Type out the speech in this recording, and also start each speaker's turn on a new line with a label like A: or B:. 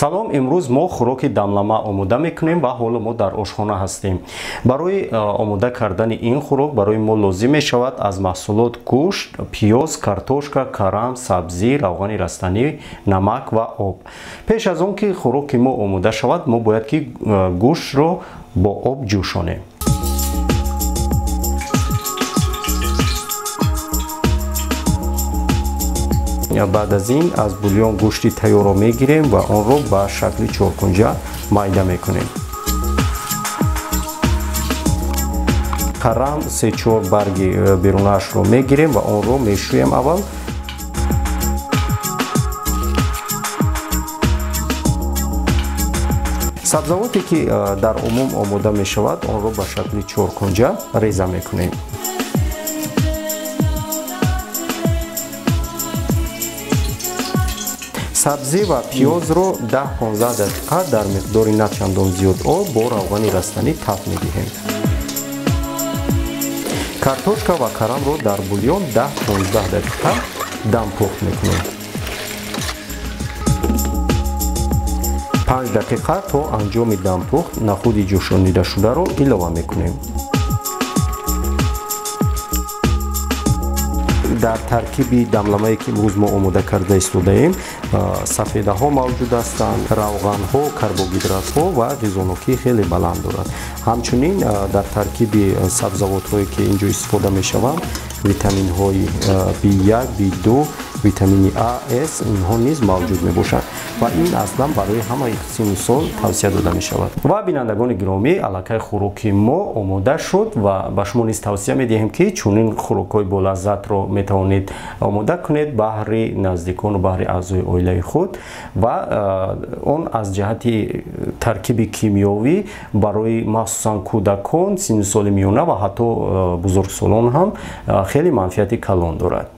A: Салом, имрӯз мо хӯроки дамлама омода мекунем ва ҳоло мо дар ошхона ҳастем. Барои омода кардани ин хӯрок барои мо лозим мешавад аз маҳсулот гӯшт, пиёз, картошка, карам, сабзӣ, равғани растанӣ, намак ва об. Пеш аз он ки хӯроки мо омода шавад, мо бояд ки гӯштро бо об ҷӯшонем. Баъд аз ин аз бульон гӯшти тайёрро мегирем ва онро ба шакли чоркунҷа майда мекунем. Карам се-чор барги берунаашро мегирем ва онро мешӯем аввал. Сабзавоте ки дар умум омода мешавад, онро ба шакли чоркунҷа реза мекунем. Сабзӣ ва пиёзро 10-15 дақиқа дар миқдори на чандон зиёд об бо равғани растанӣ таф медиҳем. Картошка ва карамро дар бульон 10-15 дақиқа дампухт мекунем. 5 дақиқа то анҷоми дампухт нахуди ҷӯшонидашударо илова мекунем. Дар таркиби дамламае ки имрӯз мо омода карда истодаем, сафедаҳо мавҷуд ҳастанд, равғанҳо, карбогидратҳо ва ғизонокии хеле баланд дорад. Ҳамчунин дар таркиби сабзавотҳое ки инҷо истифода мешаванд, витаминҳои B1, B2, витамини А, С инҳо низ мавҷуд мебошанд ва ин аслан барои ҳамаи синну сол тавсия дода мешавад. Ва бинандагони гиромӣ, аллакай хӯроки мо омода шуд ва ба шумо низ тавсия медиҳем ки чунин хӯрокҳои болаззатро метавонед омода кунед баҳри наздикону баҳри аъзои оилаи худ ва он аз ҷиҳати таркиби кимиёвӣ барои махсусан кӯдакон, синну соли миёна ва ҳатто бузургсолон ҳам хеле манфиати калон дорад.